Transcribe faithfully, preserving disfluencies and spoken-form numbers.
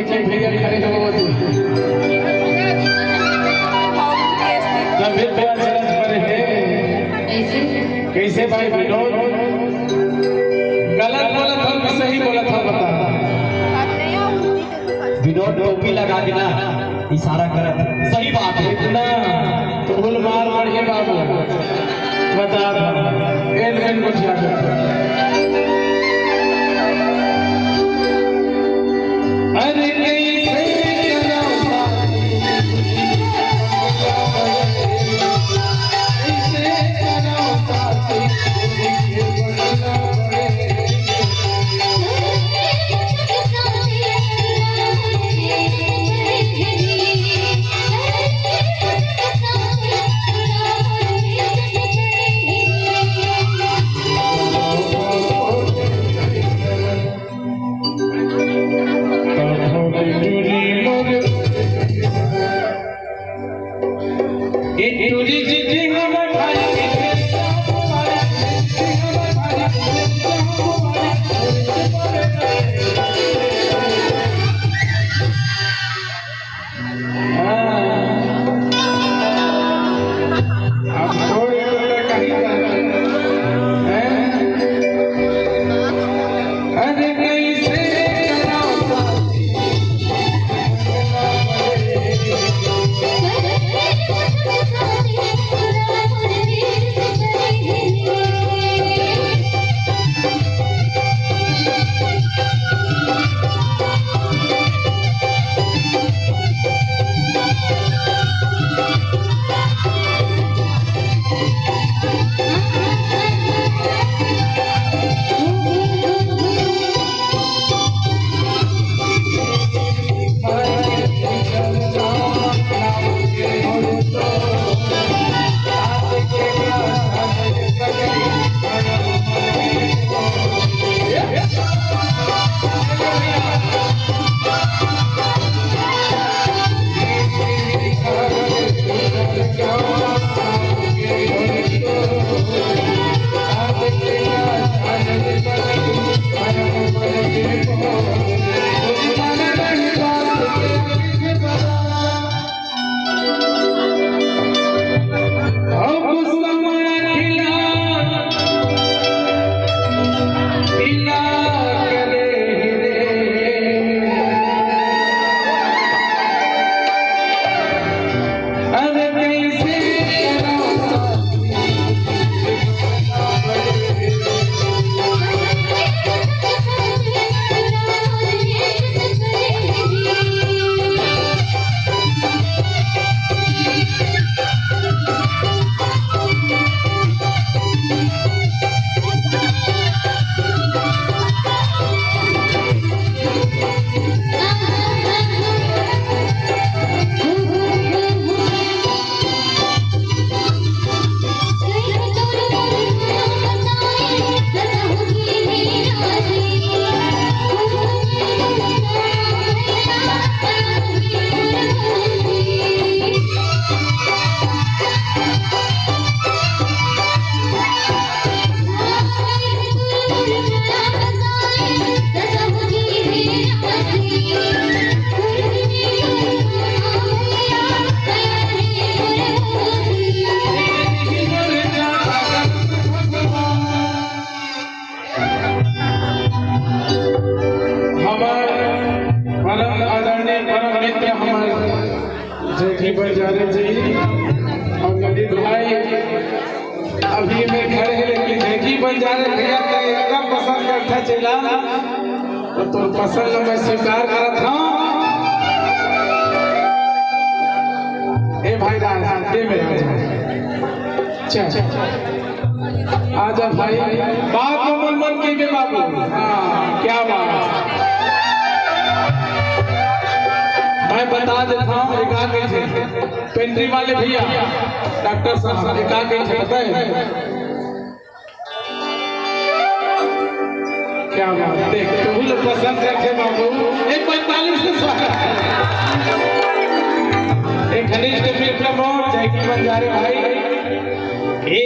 कि भैया खड़े हो तू। गंभीर बात चलत पर है। कैसे? कैसे भाई विनोद? गलत बोलत हो कि सही बोलत हो, बता। विनोद टोपी लगा के ना इशारा करत, सही बात है। इतना तो बोल मार बढ़िया बाबू। बता दो, एन एन को क्या करते? अरे कैसे करो साथी, कैसे करो साथी, अब थोड़े तो कहीं जाते हैं। अरे कैसे हमार परम आदरणीय परम मित्र हमार जैकी बंजारे जी अउ ललित भाई अभी में खड़े हे, लेकिन जैकी बंजारे भैया के एकदम पसंद करथे चेला, तो तोर पसंद ल मैं स्वीकार करत हंव। ए भाई राज, दे मेरा। चल। आजा भाई, बात तो मन मन की बे बाबू। हाँ, क्या बात। मैं बता देता हूँ, एक आ गए थे पेंट्री वाले भैया, डॉक्टर साहब, एक आ गए थे, पता है? क्या बात, देख, तू लोग पसंद रखे बाबू, एक पैंतालीस से स्वागत है। एक घनिष्ठ मित्र मोर, जैकी बंजारे भाई, ए